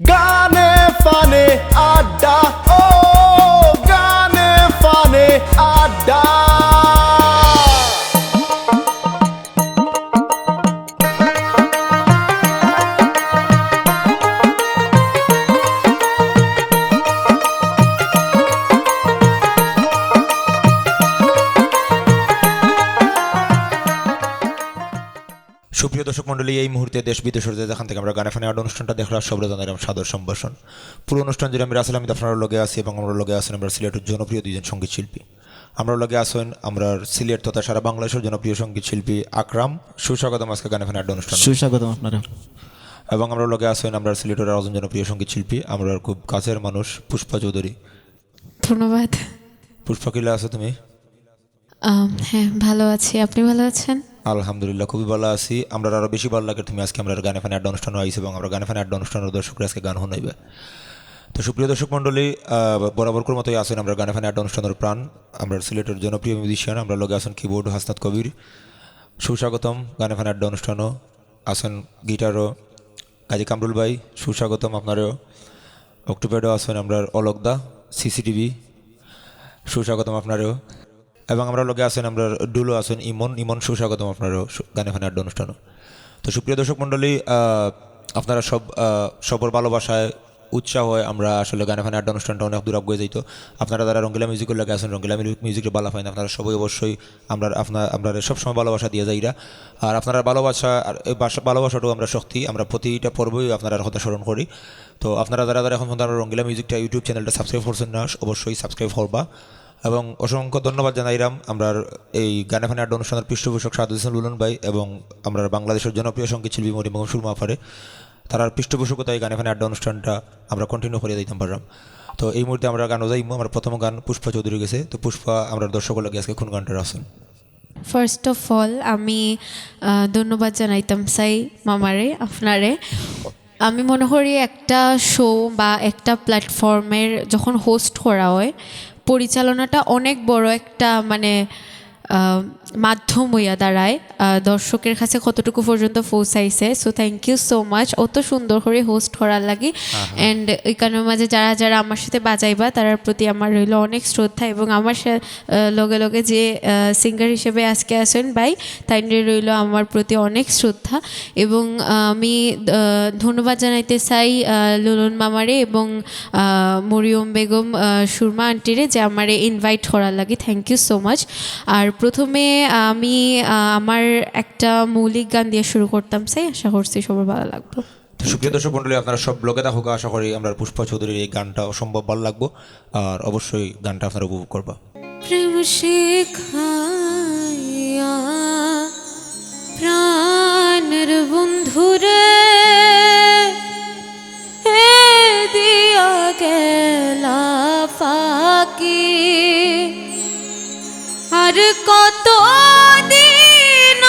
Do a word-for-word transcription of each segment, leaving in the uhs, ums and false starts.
গানে ফানে আড্ডা, ও গানে ফানে আড্ডা। সুপ্রিয় দর্শক মণ্ডলী, এই মুহূর্তে দেশ বিদেশর যে যেখান থাকি আমরার গানে ফানে আড্ডা অনুষ্ঠানটা দেখরা, সবরে জানাইরাম সাদর সম্ভাষণ। পুরো অনুষ্ঠান জুড়ে আমি রাসেল আহমেদ আপনারার লগে আছি এবং আমরার লগে আছইন আমরার সিলেটর জনপ্রিয় দুইজন সঙ্গীত শিল্পী। আমরার লগে আছইন আমরার সিলেট তথা সারা বাংলাদেশর জনপ্রিয় সঙ্গীত শিল্পী আকরাম। সুস্বাগতম আজকে গানে ফানে আড্ডা অনুষ্ঠানো। সুস্বাগতম আপনারে। এবং আমরার লগে আছইন আমরার সিলেটর আরো একজন জনপ্রিয় সঙ্গীত শিল্পী, আমরার খুব কাছের মানুষ পুষ্পা চৌধুরী। ধন্যবাদ। পুষ্পা, কিলা আছো তুমি? আম, হ্যাঁ, ভালো আছি। আপনি ভালো আছেন? আলহামদুলিল্লাহ, খুবই ভালো আছি। আমরার আরো বেশি ভালো লাগে তুমি আজকে আমরার গানে ফানে আড্ডা অনুষ্ঠানো আইছো এবং আমরার গানে ফানে আড্ডা অনুষ্ঠানর দর্শকরে আজকে গান হুনাইবা। তো সুপ্রিয় দর্শক মণ্ডলী, আহ, বরাবরকুর মতোই আছইন আমরার গানে ফানে আড্ডা অনুষ্ঠানর প্রাণ, আমরার সিলেটর জনপ্রিয় মিউজিশিয়ান, আমরার লগে আছইন কিবোর্ড হাসনাত কবির। সুস্বাগতম গানে ফানে আড্ডা অনুষ্ঠানো। আছইন গিটারো গাজী কামরুল ভাই, সুস্বাগতম আপনারেও। অক্টোপ্যাডো আছইন আমরার অলক দা, সিসিটিভি, সুস্বাগতম আপনারেও। এবং আমরার লগে আছইন আমরার ডুলো আছইন ইমন, ইমন সুস্বাগতম আপনারেও সু-, গানে ফানে আড্ডা অনুষ্ঠানো। তো সুপ্রিয় দর্শক মণ্ডলী, আহ, আপনারা সব, আহ, সবর ভালোবাসায় উৎসাহ হয় আমরা আসলে গানে ফানে আড্ডা অনুষ্ঠানটা অনেক দূর আগুয়ে যাইতো। আপনারা যারা রঙ্গিলা মিউজিকর লগে আছইন, রঙ্গিলা মিউ-, মিউজিকরে ভালা পাইন, আপনারা সবাই অবশ্যই আমরার, আপনার, আমরারে সবসময় ভালোবাসা দিয়া যাইরা। আর আপনারার ভালোবাসা, আর এই বাসা-, ভালোবাসাটাউ আমরার শক্তি। আমরা প্রতিটা পর্বই আপনারার কথা স্মরণ করি। তো আপনারা যারা যারা এখন পর্যন্ত আমরার রঙ্গিলা মিউজিকটা YouTube চ্যানেলটা সাবস্ক্রাইব করছইন না, অবশ্যই সাবস্ক্রাইব করবা। এবং অসংখ্য ধন্যবাদ জানাইরাম আমরার এই গানে ফানে আড্ডা অনুষ্ঠানর পৃষ্ঠপোষক সাদুল হোসেন লুলন ভাই এবং আমরার বাংলাদেশর জনপ্রিয় সঙ্গীত শিল্পী মরিয়ম বেগম সুরমা আফারে। তারার পৃষ্ঠপোষকতায় এই গানে ফানে আড্ডা অনুষ্ঠানটা আমরা continue করিয়া যাইতাম পাররাম। তো এই মুহূর্তে আমরা গানো যাইমু, আমরার প্রথম গান পুষ্পা চৌধুরী গেছে। তো পুষ্পা, আমরার দর্শকর লগে আজকে কোন গানটা রাখছইন? First of all, আমি, আহ, ধন্যবাদ জানাইতাম চাই মামারে, আপনারে। আমি মনে করি একটা শো বা একটা প্ল্যাটফর্মের যখন হোস্ট করা হয়, পরিচালনাটা অনেক বড় একটা, মানে, আহ, মাধ্যম হইয়া দাঁড়ায়, আহ, দর্শকের কাছে কতটুকু পর্যন্ত পৌঁছাইছে। So thank you so much অত সুন্দর করি হোস্ট করার লাগি। আহা। And এখানর মাঝে যারা যারা আমার সাথে বাজাইবা, তারার প্রতি আমার রইল অনেক শ্রদ্ধা এবং আমার সা-, আহ, লগে লগে যে, আহ, সিঙ্গার হিসেবে আজকে আছইন ভাই, তাইনরে রইল আমার প্রতি অনেক শ্রদ্ধা। এবং, আহ, আমি, আহ, ধন্যবাদ জানাইতে চাই, আহ, লুলন মামারে এবং, আহ, মরিয়ম বেগম, আহ, সুরমা আন্টিরে যে আমারে ইনভাইট করার লাগি। Thank you so much। আর প্রথমে আমি, আহ, আমার একটা মৌলিক গান দিয়া শুরু করতাম চাই, আশা করছি সবার ভালা লাগবো। তো সুপ্রিয় দর্শক মণ্ডলী, আপনারা সব লগে থাকুক, আশা করি আমরার পুষ্পা চৌধুরীর এই গানটা অসম্ভব ভালা লাগবো, আর অবশ্যই গানটা আপনারা উপভোগ করবা। প্রেম শিখাইয়া প্রাণের বন্ধুরে এ দিয়া গেলা ফাঁকি। আর কত দিন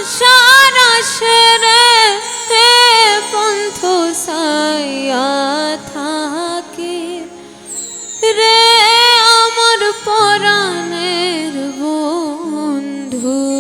সারা সেরে এ পন্থ চাইয়া থাকি রে আমার পরাণের বন্ধু।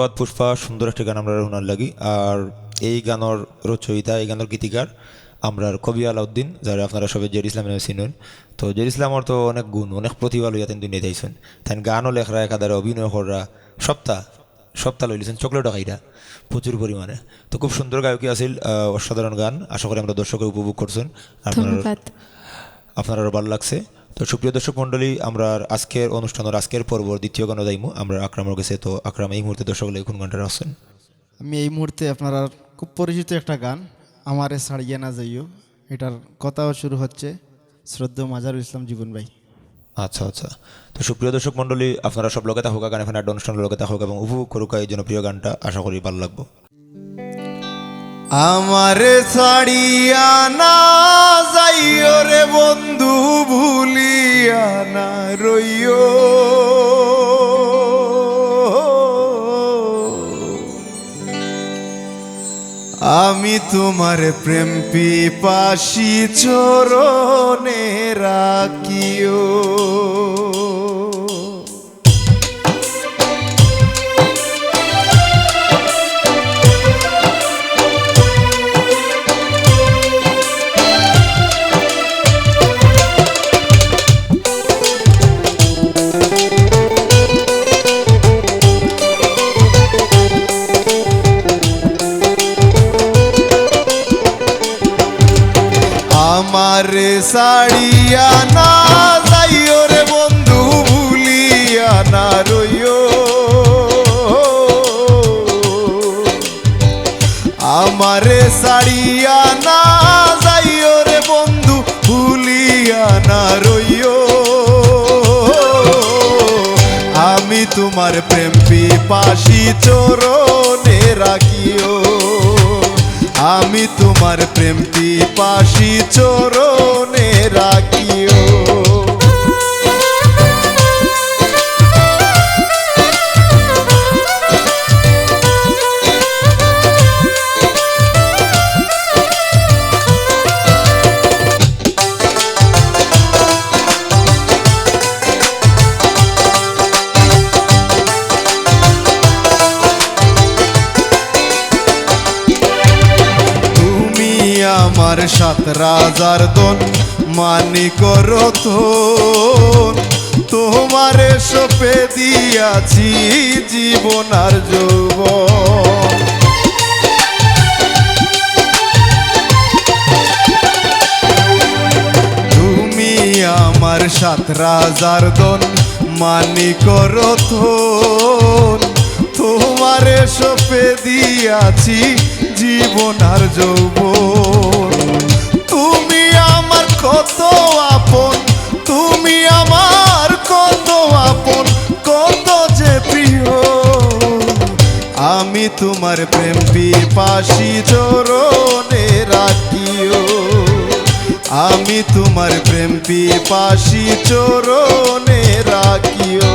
ধন্যবাদ পুষ্পা, সুন্দর একটি গান আমরারে হুনার লাগি। আর এই গানর রচয়িতা, এই গানর গীতিকার আমরার কবি আলাউদ্দিন, যারে আপনারা সবে জেড ইসলাম নামে চিনইন। তো জেড ইসলামর তো অনেক গুণ, অনেক প্রতিভা লইয়া তাইন দুনিয়াত আইছইন। তাইন গানও লেখরা, একাধারে অভিনয় কররা, সবতা, সবতা লইলিছইন, চকলেটও খাইরা প্রচুর পরিমাণে। তো খুব সুন্দর গায়কী আছিল, আহ, অসাধারণ গান। আশা করি আমরার দর্শকে উপভোগ করছইন। আপনারা ধন্যবাদ। আপনারারও ভালা লাগছে। তো সুপ্রিয় দর্শক মণ্ডলী, আমরার আজকের অনুষ্ঠানর আজকের পর্বর দ্বিতীয় গানও যাইমু আমরার আকরামর গেছে। তো আকরাম এই মুহূর্তে দর্শকর লাগি কোন গানটা রাখছইন? আমি এই মুহূর্তে আপনারার খুব পরিচিত একটা গান, আমারে ছাড়িয়া না যাইও, এটার কথাও সুর হচ্ছে শ্রদ্ধেয় মাজারুল ইসলাম জীবন ভাই। আচ্ছা, আচ্ছা। তো সুপ্রিয় দর্শক মণ্ডলী, আপনারা সব লগে থাকুকা, গান এফ এম আড্ডা অনুষ্ঠানর লগে থাকুকা এবং উপভোগ করুকা এই জনপ্রিয় গানটা। আশা করি ভালা লাগবো। আমারে ছাড়িয়া না যাইও রে বন্ধু, ভুলিয়া না রইও। আমি তোমার প্রেম পিপাসী চরণে রাখিও। আমারে ছাড়িয়া না যাইও রে বন্ধু, ভুলিয়া না রইও। আমারে ছাড়িয়া না যাইও রে বন্ধু, ভুলিয়া না রইও। আমি তোমার প্রেম পিপাসী চরণে রাখিও। আমি তোমার প্রেম পিপাসী চরণে রাখিও। তুমি আমার সাত রাজার ধন, মানিক রতন, তোমারে সপে দিয়াছি জীবন আর যৌবন। তুমি আমার সাত রাজার ধন, মানিক রতন, তোমারে সপে দিয়াছি জীবন আর যৌবন। তুমি আমার কত আপন, তুমি আমার কত আপন, কত যে প্রিয়। আমি তোমার প্রেম পিপাসী চরণে রাখিও। আমি তোমার প্রেম পিপাসী চরণে রাখিও।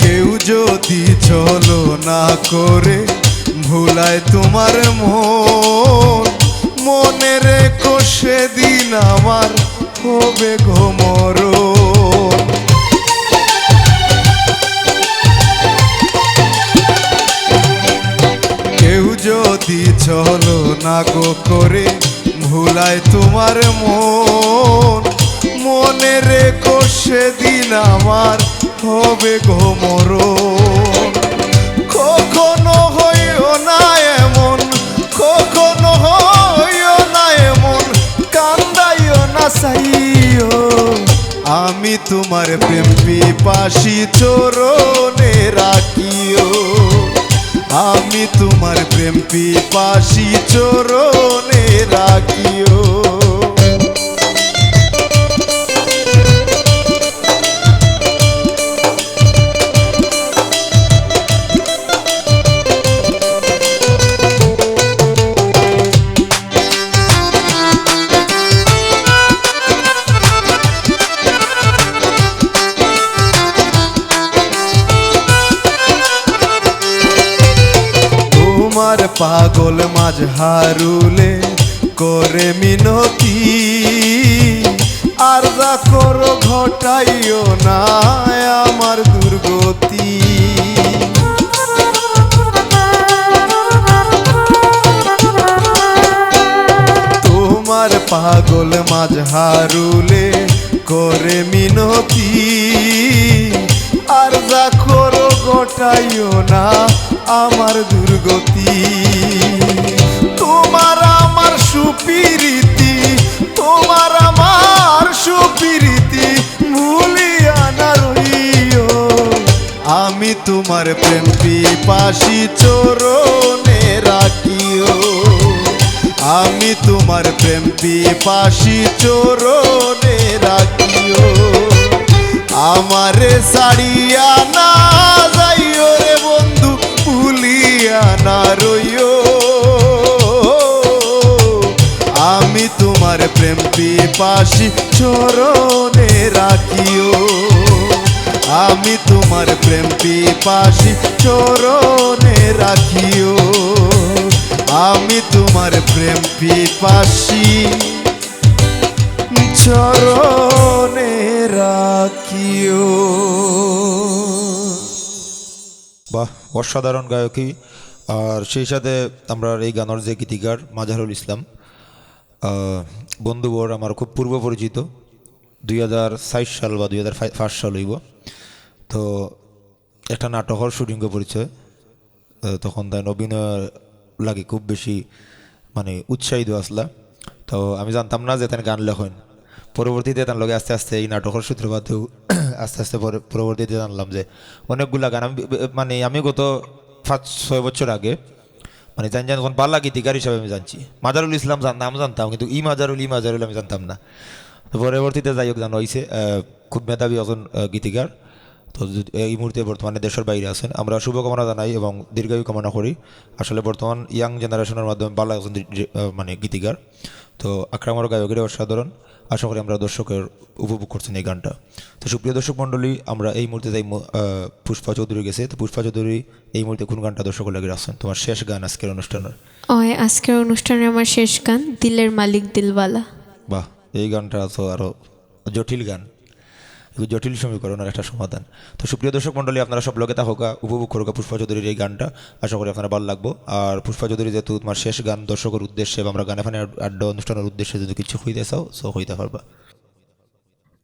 কেউ যদি ছলনা করে ভুলায় তোমার মন, মনে রেখো সেদিন আমার হবে গো মরণ। কেউ যদি ছলনা গো করে ভুলায় তোমার মন, মনে রেখো সেদিন আমার হবে গো মরণ। কখনো হইও না এমন, কখনো হইও না এমন, কান্দাইও না চাইও। আমি তোমার প্রেম পিপাসী চরণে রাখিও। আমি তোমার প্রেম পিপাসী চরণে রাখিও। পাগল মাজহারুলে করে মিনতি, আর যা করো ঘটাইও না আমার দুর্গতি। তোমার পাগল মাজহারুলে করে মিনতি, আর যা করো ঘটাইও না আমার দুর্গতি। তোমার আমার সুপিরিতি, তোমার আমার সুপিরিতি, ভুলিয়া না রইও। আমি তোমার প্রেম পিপাসী চরণে রাখিও, আমি তোমার প্রেম পিপাসী চরণে রাখিও। আমারে ছাড়িয়া না যাইও রে বন্ধু, ভুলিয়া না রইও। আমি তোমার প্রেম পিপাসী চরণে রাখিও, আমি তোমার প্রেম পিপাসী চরণে রাখিও, আমি তোমার প্রেম পিপাসী চরণে রাখিও। বাহ, অসাধারণ গায়কী। আর সেই সাথে আমরার এই গানর যে গীতিকার মাজহারুল ইসলাম, আহ, বন্ধুবর আমার খুব পূর্ব পরিচিত, দুই হাজার চার সাল বা দুই হাজার পাঁচ সাল অইবো। তো একটা নাটকর শুটিংও পরিচয়। আহ, তখন তাইন অভিনয় লাগি খুব বেশি মানে উৎসাহিত আছলা। তো আমি জানতাম না যে তাইন গান লেখইন। পরবর্তীতে তান লগে আস্তে আস্তে এই নাটকর সূত্রপাতেও আস্তে আস্তে পরে, পরবর্তীতে জানলাম যে অনেকগুলা গান আমি বি-, বি-, মানে আমি গত পাঁচ ছয় বছর আগে মানে জান জান এখন বালা গীতিকার হিসাবে আমি জানছি। মাজহারুল ইসলাম জান-, নাম জানতাম, কিন্তু ই মাজহারুল, ই মাজহারুল আমি জানতাম না। তো পরবর্তীতে যাই হোক জানা অইছে, আহ, খুব মেধাবী একজন, আহ, গীতিকার। তো যদি, এই মুহূর্তে বর্তমানে দেশর বাইরে আছইন, আমরা শুভকামনা জানাই এবং দীর্ঘায়ু কামনা করি। আসলে বর্তমান young generation-র মাধ্যমে বালা একজন দি-, দি-, আহ, মানে গীতিকার। তো আকরামর গায়কীটা অসাধারণ। আশা করি আমরার দর্শকে উপভোগ করছইন এই গানটা। তো সুপ্রিয় দর্শক মণ্ডলী, আমরা এই মুহূর্তে যাইমু, আহ, পুষ্পা চৌধুরীর গেছে। তো পুষ্পা চৌধুরী, এই মুহূর্তে কোন গানটা দর্শকর লাগি রাখছইন? তোমার শেষ গান আজকের অনুষ্ঠানর। ওই আজকের অনুষ্ঠানর আমার শেষ গান, দিলের মালিক দিলওয়ালা। বাহ, এই গানটা তো আরো জটিল গান, একটু জটিল সমীকরণর একটা সমাধান। তো সুপ্রিয় দর্শক মণ্ডলী, আপনারা সব লগে থাকউক্কা, উপভোগ করউক্কা পুষ্পা চৌধুরীর এই গানটা। আশা করি আপনারার ভালা লাগবো। আর পুষ্পা চৌধুরী, যেহেতু তোমার শেষ গান, দর্শকর উদ্দেশ্যে বা আমরা গান ফানের আড্ডা অনুষ্ঠানর উদ্দেশ্যে যদি কিছু কইতে চাও, so কইতা পারবা।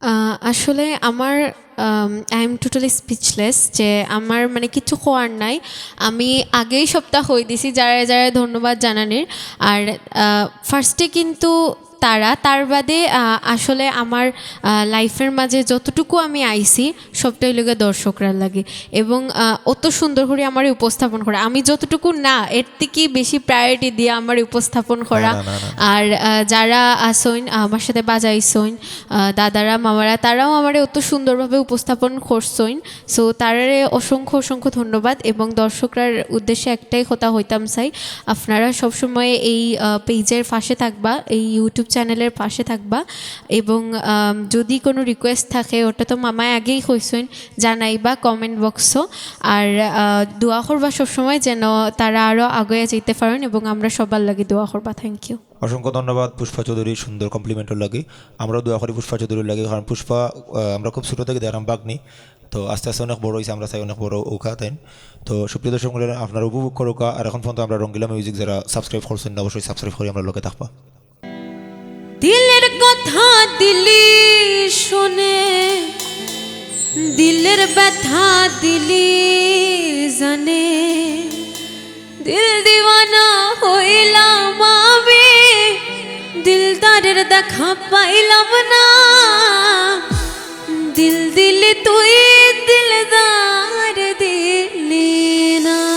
আহ, আসলে আমার, আম, I am totally speechless যে আমার মানে কিছু কওয়ার নাই। আমি আগেই সবটা কই দিছি, যারারে যারারে ধন্যবাদ জানানির। আর, আহ, first-এ কিন্তু তারা, তার বাদে, আহ, আসলে আমার, আহ, life-এর মাঝে যতটুকু আমি আইছি, সবটাই অইলো গিয়া দর্শকরার লাগি। এবং, আহ, অত সুন্দর করি আমারে উপস্থাপন করা, আমি যতটুকু না, এর থাকি বেশি priority দিয়া আমারে উপস্থাপন করা। না, না, না, না। আর, আহ, যারা আছইন, আমার সাথে বাজাইছইন, আহ, দাদারা, মামারা, তারাও আমারে অত সুন্দরভাবে উপস্থাপন করছইন। So, তারারে অসংখ্য, অসংখ্য ধন্যবাদ। এবং দর্শকরার উদ্দেশ্যে একটাই কথা কইতাম চাই, আপনারা সবসময় এই, আহ, page-এর পাশে থাকবা, এই YouTube channel-এর পাশে থাকবা। এবং, আম, যদি কোনো request থাকে, ওটা তো মামায় আগেই কইছইন, জানাইবা comment box-ও। আর, আহ, দোয়া করবা সবসময় যেন তারা আরো আগুয়া যাইতে পারইন এবং আমরা সবার লাগি দোয়া করবা। Thank you। অসংখ্য ধন্যবাদ পুষ্পা চৌধুরী সুন্দর compliment-র লাগি। আমরাও দোয়া করি পুষ্পা চৌধুরীর লাগি, কারণ পুষ্পা, আহ, আমরা খুব ছোট থাকি দেখরাম ভাগ্নি, তো আস্তে আস্তে অনেক বড় অইছে, আমরা চাই অনেক বড় অউক্কা তাইন। তো সুপ্রিয় দর্শক মণ্ডলী, আপনারা উপভোগ করউক্কা। আর এখন পর্যন্ত আমরা রঙ্গিলা Music যারা subscribe করছইন না, অবশ্যই subscribe করি আমরার লগে থাকবা। দিলের কথা দিলি শোনে, দিলের ব্যথা দিলি জানে। দিল দিওয়ানা হইলাম আমি, দিলদারের দেখা পাইলাম না। দিল দিলি তুই, দিলদার দিলি না।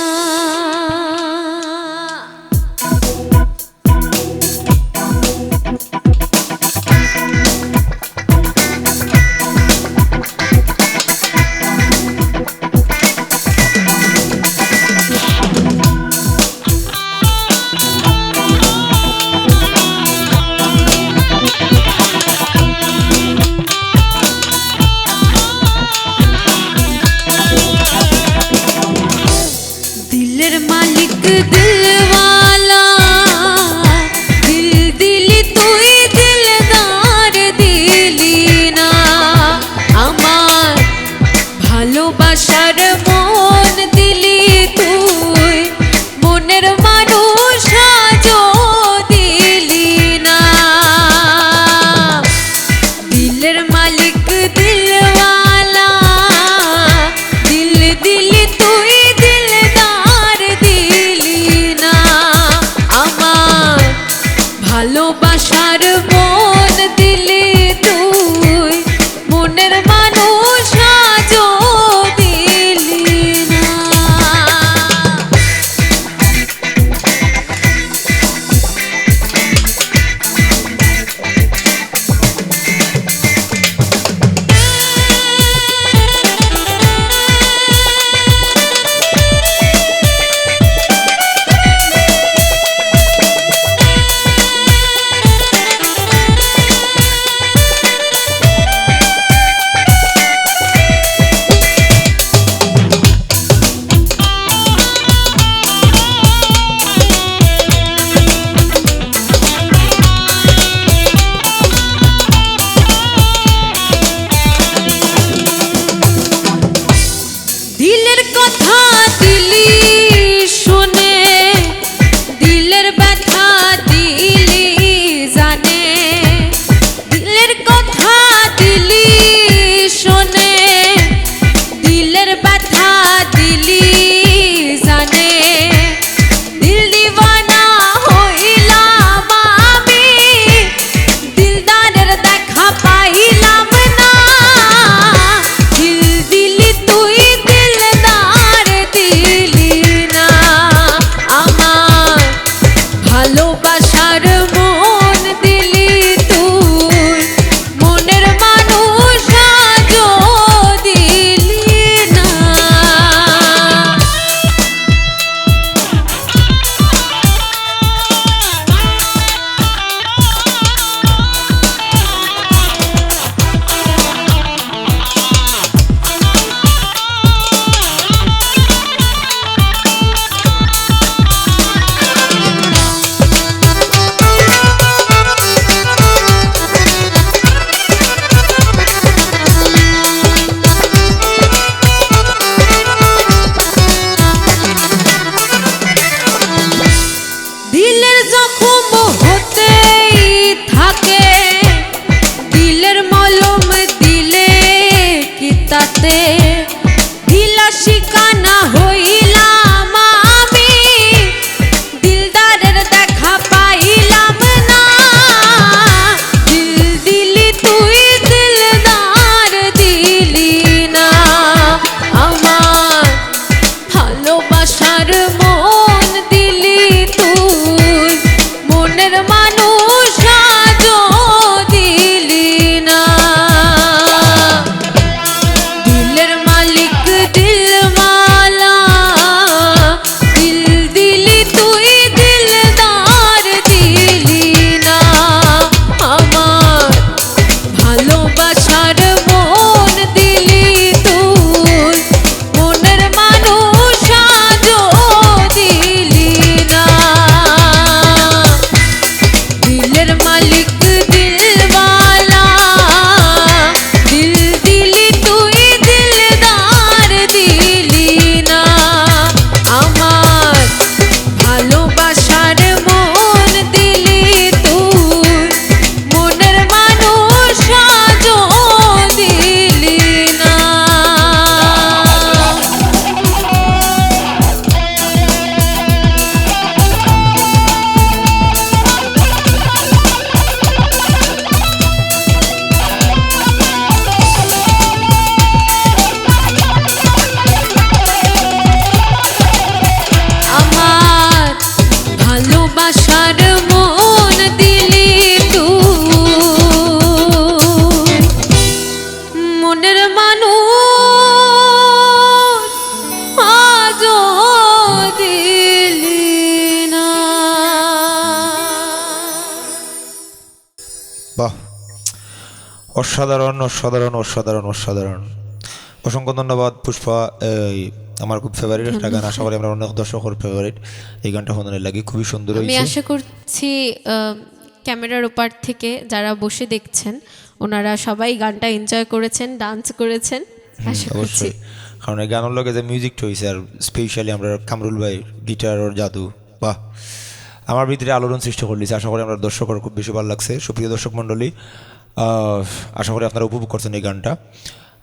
দিলের মালিক দিলওয়ালা। ভালোবাসার মন দিলি তুই, মনের মানুষ আজও দিলি না। দিলের মালিক দিলওয়ালা, দিল দিলি তুই, দিলদার দিলি না। আমার ভালোবাসার মন দিলি তুই, মনের মানুষ আজও দিলি না। দিলের কথা দিলি শুনে, দিলের ব্যথা দিলি জানে। দিলের কথা দিলি শুনে, দিলের ব্যথা দিলি জানে। দিল দিওয়ানা হইলাম আমি, দিলদারের দেখা পাইলাম না। দিল দিলি তুই, দিলদার দিলি না। আমার ভালোবাসার মন দিলি তুই, মনের মানুষ আজও দিলি না। দিলের জখম হতেই থাকে, দিলের মলম দিলে কি তাতে? দিলা শিকানা হইলাম আমি, দিলদারের দেখা পাইলাম না। দিল দিলি তুই, দিলদার দিলি না। আমার ভালোবাসার মন দিলি তুই, মনের মানুষ আজও দিলি না। দিলের মালিক দিলওয়ালা, দিল দিলি তুই, দিলদার দিলি না। আমার ভালোবাসার মন দিলি তুই, মনের মানুষ আজও দিলি না। দিলের মালিক দিলওয়ালা, দিল দিলি তুই, দিলদার দিলি না। আমার ভালোবাসার মন দিলি তুই, মনের মানুষ আজও দিলি না। আমার ভালোবাসার মন দিলি তুই, মনের মানুষ আজও দিলি না। বাহ, অসাধারণ, অসাধারণ, অসাধারণ, অসাধারণ। অসংখ্য ধন্যবাদ পুষ্পা। এই আমার খুব ফেভারিট একটা গান, আশা করি আমরা অনেক দর্শকর ফেভারিট। এই গানটা শুনানি লাগি খুবই সুন্দর আমি হয়েছে। আশা করছি আহ, ক্যামেরার ওপার থেকে যারা বসে দেখছেন, ওনারা সবাই গানটা এনজয় করেছেন, ডান্স করেছেন, আশা করছি। অবশ্যই। কারণ এই গানর লগে যে মিউজিকটা হইছে, আর স্পেশালি আমরার কামরুল ভাই গিটারর জাদু, বাহ, আমার ভিতরে আলোড়ন সৃষ্টি করলিছে। আশা করি আমরার দর্শকর খুব বেশি ভালা লাগছে। সুপ্রিয় দর্শক মণ্ডলী, আহ, আশা করি আপনারা উপভোগ করছেন এই গানটা।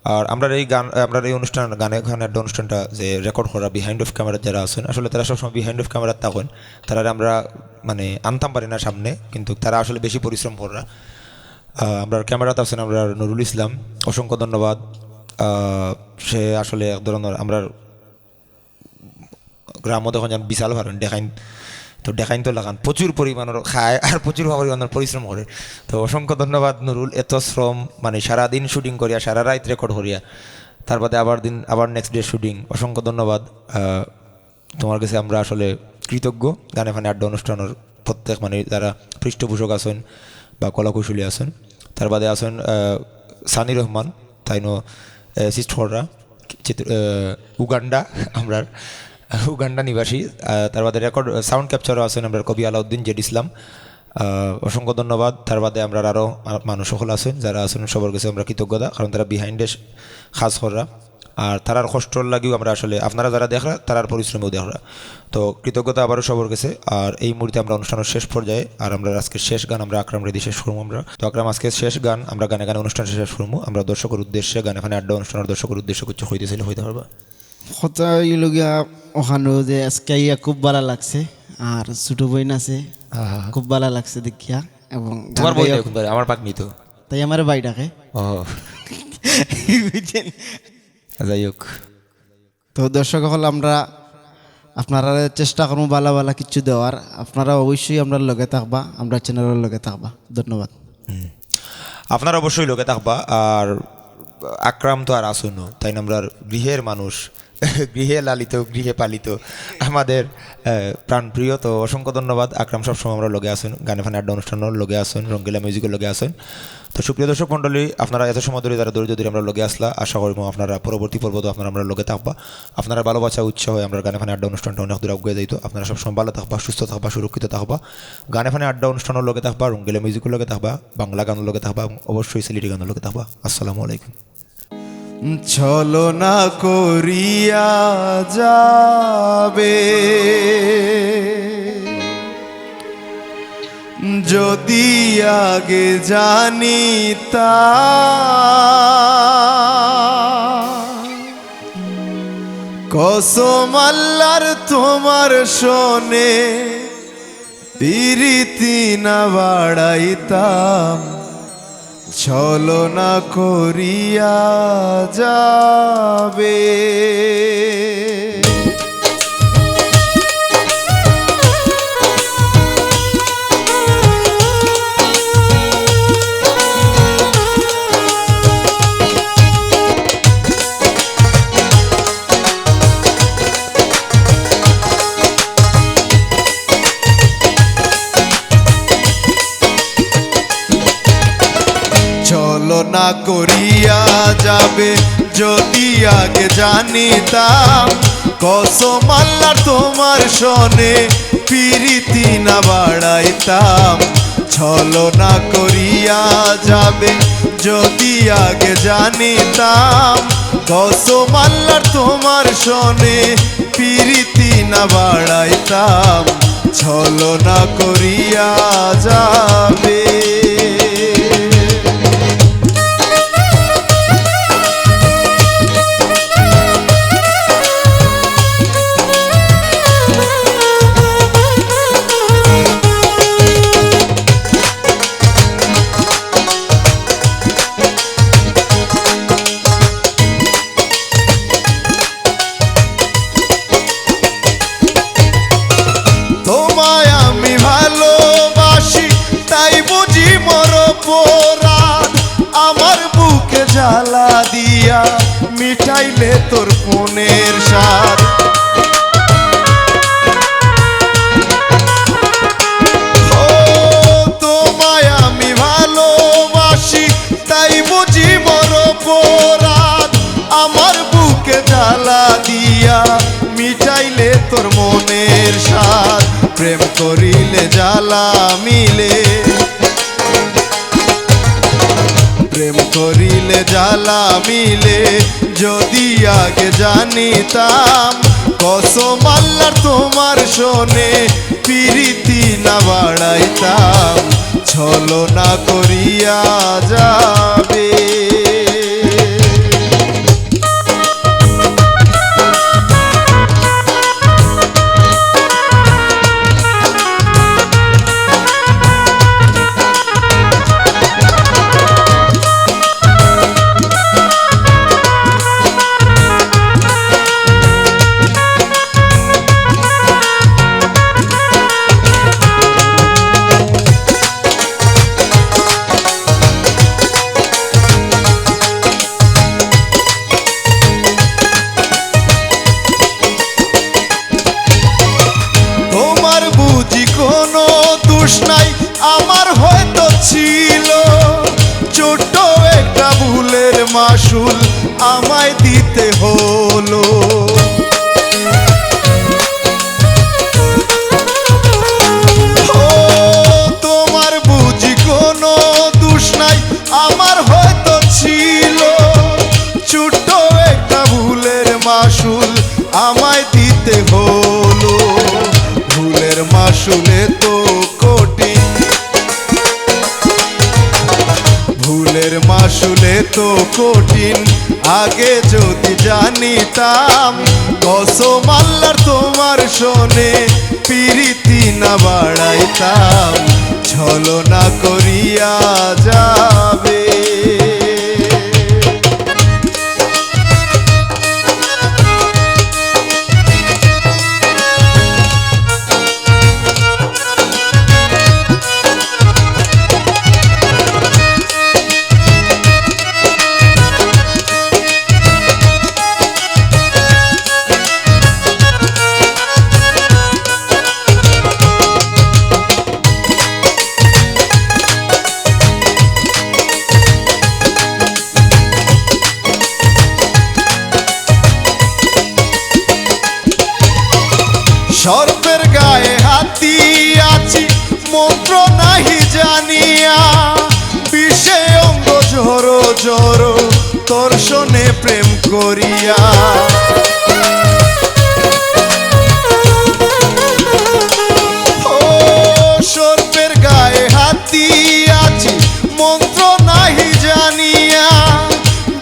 আর আমরার এই গান, আমরার এই অনুষ্ঠান, গানে গানে আড্ডা অনুষ্ঠানটা যে রেকর্ড করা, বিহাইন্ড অফ ক্যামেরা যারা আছেন, আসলে তারা সবসময় বিহাইন্ড অফ ক্যামেরা থাকেন, তারারে আমরা মানে আনতাম পারি না সামনে, কিন্তু তারা আসলে বেশি পরিশ্রম করা। আহ, আমরার ক্যামেরাত আছেন আমরার নুরুল ইসলাম, অসংখ্য ধন্যবাদ। আহ, সে আসলে এক ধরনের আমরার গ্রামও দেখুন যেন বিশাল পারেন, দেখাইন তো, দেখাইন তো লাগান, প্রচুর পরিমাণর খায় আর প্রচুর পরিমাণর পরিশ্রম করে। তো অসংখ্য ধন্যবাদ নুরুল, এত শ্রম, মানে সারাদিন শুটিং করিয়া, সারা রাত রেকর্ড করিয়া, তার বাদে আবার দিন, আবার নেক্সট ডে শুটিং। অসংখ্য ধন্যবাদ। আহ, তোমার কাছে আমরা আসলে কৃতজ্ঞ। গানে ফানে আড্ডা অনুষ্ঠানের প্রত্যেক, মানে, যারা পৃষ্ঠপোষক আছেন বা কলাকুশলী আছেন, তার বাদে আছেন, আহ, সানি রহমান, তাইনও অ্যাসিস্ট কররা, চিত্র, আহ, উগান্ডা, আমরার উগান্ডা নিবাসী। আহ, তার বাদে রেকর্ড, সাউন্ড ক্যাপচারও আছেন আমরার কবি আলাউদ্দিন জেড ইসলাম। আহ, অসংখ্য ধন্যবাদ। তার বাদে আমরার আরও মা-, মানুষ সকল আছেন, যারা আছেন সবার কাছে আমরা কৃতজ্ঞতা, কারণ তারা বিহাইন্ডে কাজ কররা। আর তারার কষ্টর লাগিও আমরা আসলে, আপনারা যারা দেখরা, তারার পরিশ্রমেও দেখরা। তো কৃতজ্ঞতা আবারও সবার কাছে। আর এই মুহূর্তে আমরা অনুষ্ঠানের শেষ পর্যায়ে, আর আমরা আজকে শেষ গান আমরা আকরাম রেদি শেষ করবো আমরা। তো আকরাম, আজকে শেষ গান আমরা গানে গানে অনুষ্ঠান শেষ করবো। আমরা দর্শকের উদ্দেশ্যে, গানে ফানে আড্ডা অনুষ্ঠানের দর্শকর উদ্দেশ্যে কিছু কইতে চাইলে কইতা পারবা? কথা অইল গিয়া ওখানো যে আজকে আইয়া খুব ভালা লাগছে, আর ছোট বইন আছে, আহা। খুব ভালা লাগছে দেখিয়া। এবং তোমার গান বইন গাইয়া এখন ধরে, আমার পাকনি তো। তাই আমার ভাই ডাকে। ও। বুঝছেন? যাই হোক। তো দর্শক অকল, আমরা আপনারারে চেষ্টা করমু ভালা ভালা কিছু দেওয়ার, আপনারা অবশ্যই আমরার লগে থাকবা, আমরার চ্যানেলর লগে থাকবা। ধন্যবাদ। হুম। আপনারা অবশ্যই লগে থাকবা। আর আকরাম তো আর আসুন, তাই না, আমরার গৃহের মানুষ, গৃহে লালিত, গৃহে পালিত, আমাদের, আহ, প্রাণপ্রিয়। তো অসংখ্য ধন্যবাদ আকরাম, সবসময় আমরার লগে আছেন, গানে ফানে আড্ডা অনুষ্ঠানের লগে আছেন, রঙ্গিলা মিউজিকের লগে আছেন। তো সুপ্রিয় দর্শক মণ্ডলী, আপনারা এত সময় ধরে যারা ধৈর্য ধরে আমরার লগে আসলা, আশা করি আপনারা পরবর্তী পর্বত আপনারা আমরার লগে থাকবা। আপনারা ভালোবাসা উৎসাহে আমরার গানে ফানে আড্ডা অনুষ্ঠানটা অনেক দূর আগুয়ে যাইতো। আপনারা সবসময় ভালা থাকবা, সুস্থ থাকবা, সুরক্ষিত থাকবা। গানে ফানে আড্ডা অনুষ্ঠানের লগে থাকবা, রঙ্গিলা মিউজিকের লগে থাকবা, বাংলা গানের লগে থাকবা এবং অবশ্যই সিলেটি গানের লগে থাকবা। আসসালামু আলাইকুম। ছলনা করিয়া যাবে যদি আগে জানিতাম, কসম আল্লাহর তোমার সনে পিরিতি না বাড়াইতাম, ছলনা করিয়া যাবে। ছলনা করিয়া যাবে যদি আগে জানিতাম, কসম আল্লাহর তোমার সনে পিরিতি না বাড়াইতাম। ছলনা করিয়া যাবে যদি আগে জানিতাম, কসম আল্লাহর তোমার সনে পিরিতি না বাড়াইতাম, ছলনা করিয়া যাবে। তোমায় আমি ভালোবাসি, তাই বুঝি মর পরাণ। আমার বুকে জ্বালা দিয়া মিটাইলে তোর মনের স্বাদ। ও, তোমায় আমি ভালোবাসি, তাই বুঝি মর পরাণ। আমার বুকে জ্বালা দিয়া মিটাইলে তোর মনের স্বাদ। প্রেম করিলে জ্বালা মিলে, প্রেম করিলে জ্বালা মিলে যদি আগে জানিতাম, কসম আল্লার তোমার সনে পিরিতি না বাড়াইতাম, ছলনা করিয়া যাবে। তোমার বুঝি কোনো দোষ নাই, আমার হয়তো ছিল। ছোট্ট একটা ভুলের মাসুল আমায় দিতে হলো। ও, তোমার বুঝি কোনো দোষ নাই, আমার হয়তো ছিল। ছোট্ট একটা ভুলের মাসুল আমায় দিতে হলো। ভুলের মাসুল এত কঠিন, ভুলের মাসুল এত কঠিন, আগে যদি জানিতাম, কসম আল্লার তোমার সনে পিরিতি না বাড়াইতাম, ছলনা করিয়া যাবে। সর্পের গায়ে হাত দিয়াছি মন্ত্র নাহি জানিয়া, বিষে অঙ্গ জড়ো জড়ো তোর সনে প্রেম করিয়া। ও, সর্পের গায়ে হাত দিয়াছি মন্ত্র নাহি জানিয়া,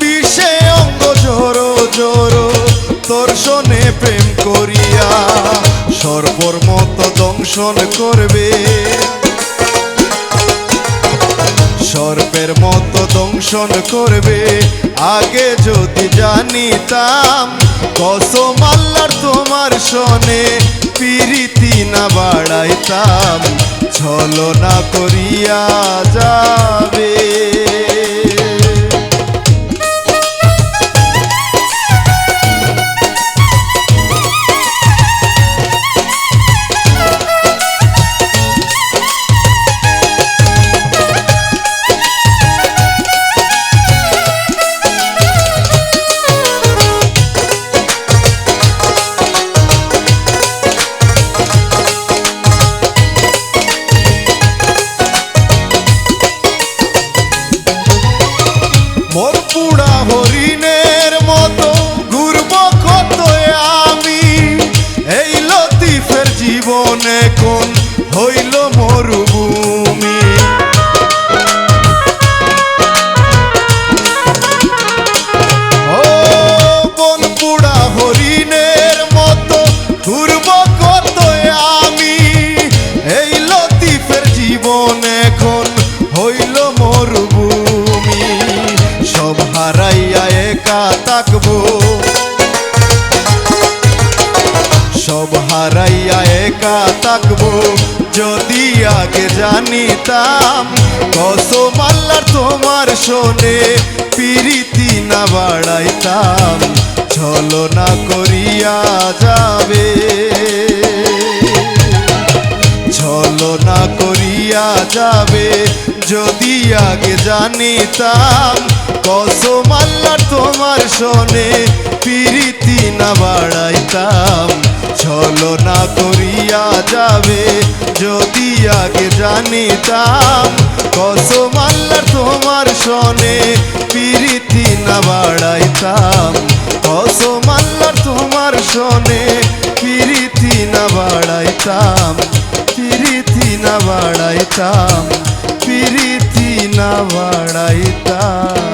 বিষে অঙ্গ জড়ো জড়ো তোর সনে প্রেম করিয়া। সর্পর মতো দংশন করবে, সর্পের মতো দংশন করবে। আগে যদি জানিতাম, কসম আল্লার তোমার সনে পিরিতি না বাড়াইতাম, ছলনা করিয়া যাবে। মন পুড়া হরিণের মতো ঘুরব কত আমি, এই লতিফের জীবন এখন হইল মরুভূমি। ও, মন পুড়া হরিণের মতো ঘুরব কত আমি, এই লতিফের জীবন এখন হইল মরুভূমি। সব হারাইয়া একা থাকবো, সব হারাইয়া একা থাকবো। যদি আগে জানিতাম, কসম আল্লার তোমার সনে পিরিতি না বাড়াইতাম, ছলনা করিয়া যাবে, ছলনা করিয়া যাবে। যদি আগে জানিতাম, কসম আল্লার তোমার সনে পিরিতি না বাড়াইতাম, ছলনা করিয়া যাবে। যদি আগে জানিতাম, কসম আল্লার তোমার সনে পিরিতি না বাড়াইতাম। কসম আল্লার তোমার সনে পিরিতি না বাড়াইতাম, পিরিতি না বাড়াইতাম, পিরিতি না বাড়াইতাম।